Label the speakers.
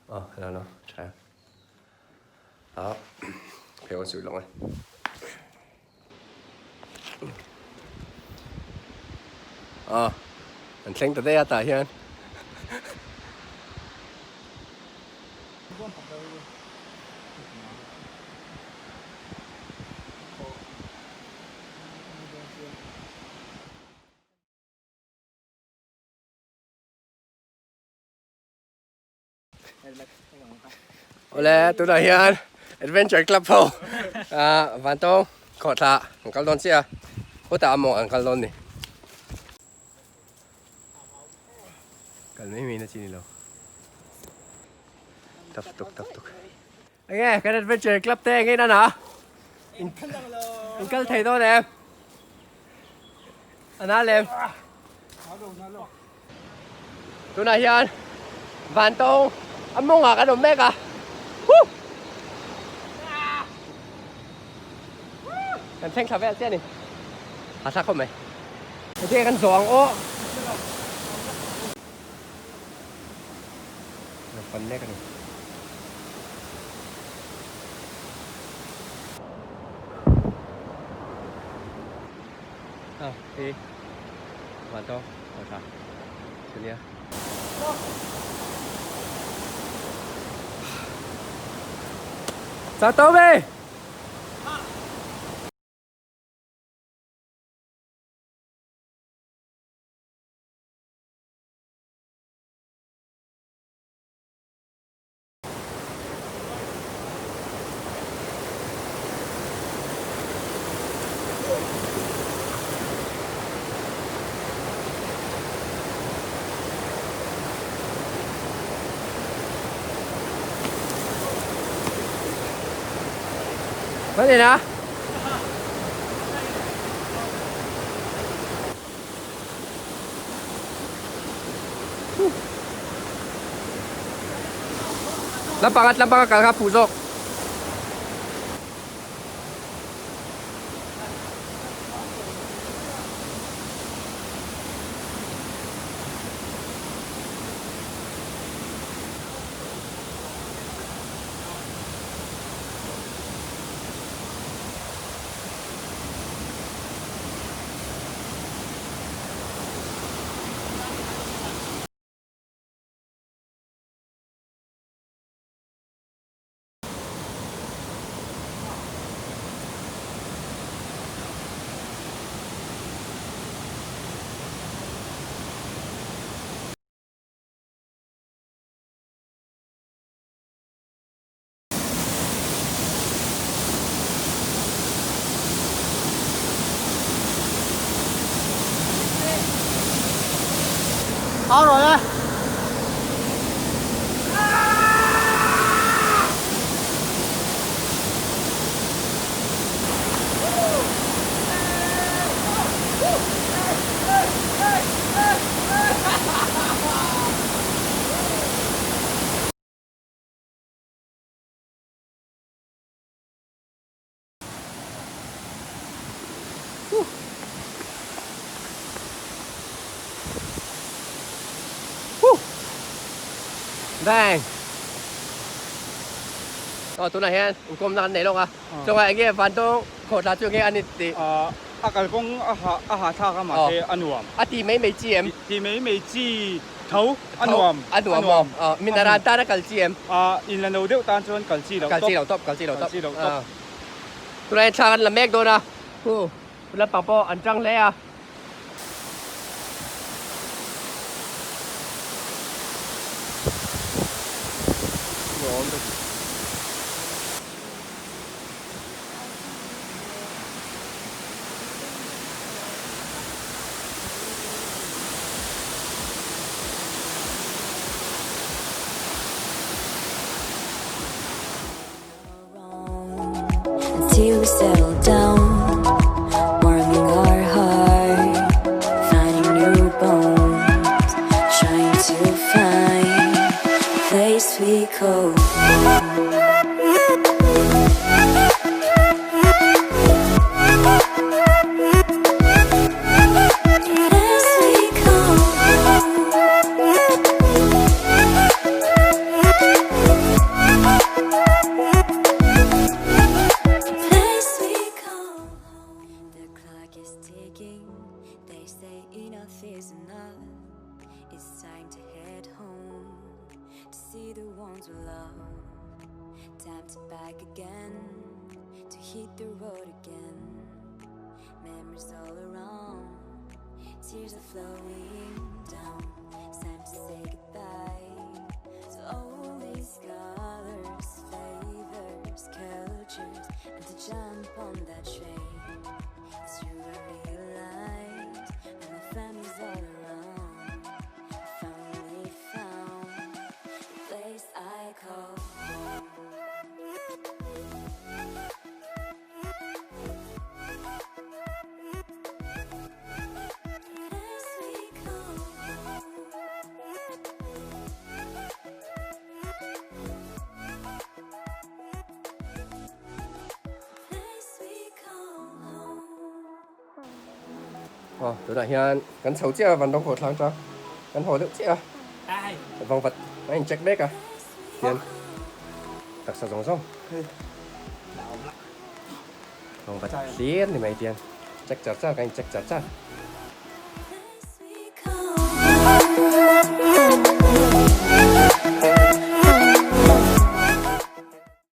Speaker 1: Aw hello hello tha em ah phei chu lawng e. Aw an thleng ta daih a tah hian. Awle tunah hian adventure club ho ah Vantawng khawhthla an kal dawn chiah a khawtah a mawng an kal dawn ni kal mai mai na chi ni lo tap tuk tap tuk enge kan adventure club te enge nana in kal thei dawn em ana lem Tunah hian Vantawng a mawngah kan awm mek a. Huh! Kan thleng thla vel chiah a ni. A thlak khawp mai. Hetiang kan zawh ang aw. Lo pan mek a ni. Ah, hi. Vantawng, aw tha. Chunia. Chào tao về. Vấn đề nào? Lampang at lampang a kal kha phu zawk.
Speaker 2: Tháo rồi á.
Speaker 1: Bang. Aw tunah hian inkawmna kan nei lawk a. Chungah enge Vantawng khawhthla chu enge a ni tih.
Speaker 3: A kalkawng a hah a hahthlak a mahse a nuam.
Speaker 1: A ti mai mai chi em?
Speaker 3: Ti mai mai chi. Tho, a nuam,
Speaker 1: a nuam maw? Min a ran tan a kal chi em?
Speaker 3: In la no deuh tan chuan kal chi loh tawp.
Speaker 1: Kal chi loh tawp, kal chi loh tawp. Kal chi loh tawp. Tunah hian thla kan la mek dawn a, hu, lampang pawh an tang hle a. Nuam lutuk.
Speaker 4: Until we settle down, warming our heart, finding new bones, trying to find a place we call home. Place we call home. see the ones we love. Time to back again, to hit the road again. Memories all around, tears are flowing down. It's time to say goodbye to all these colors, flavors, cultures, and to jump on that train. It's true, I realize when my family's all around. I finally found the place I call home. Place we call home. Place we call home.
Speaker 1: Aw tunah hian kan chho chiah a Vantawng khawhthlang tang kan haw deuh chiah a vangvat a in check mek a hian taksa zawng zawng vangvat hlir ni mai tian check char char kan in check char char.
Speaker 4: Place we call home.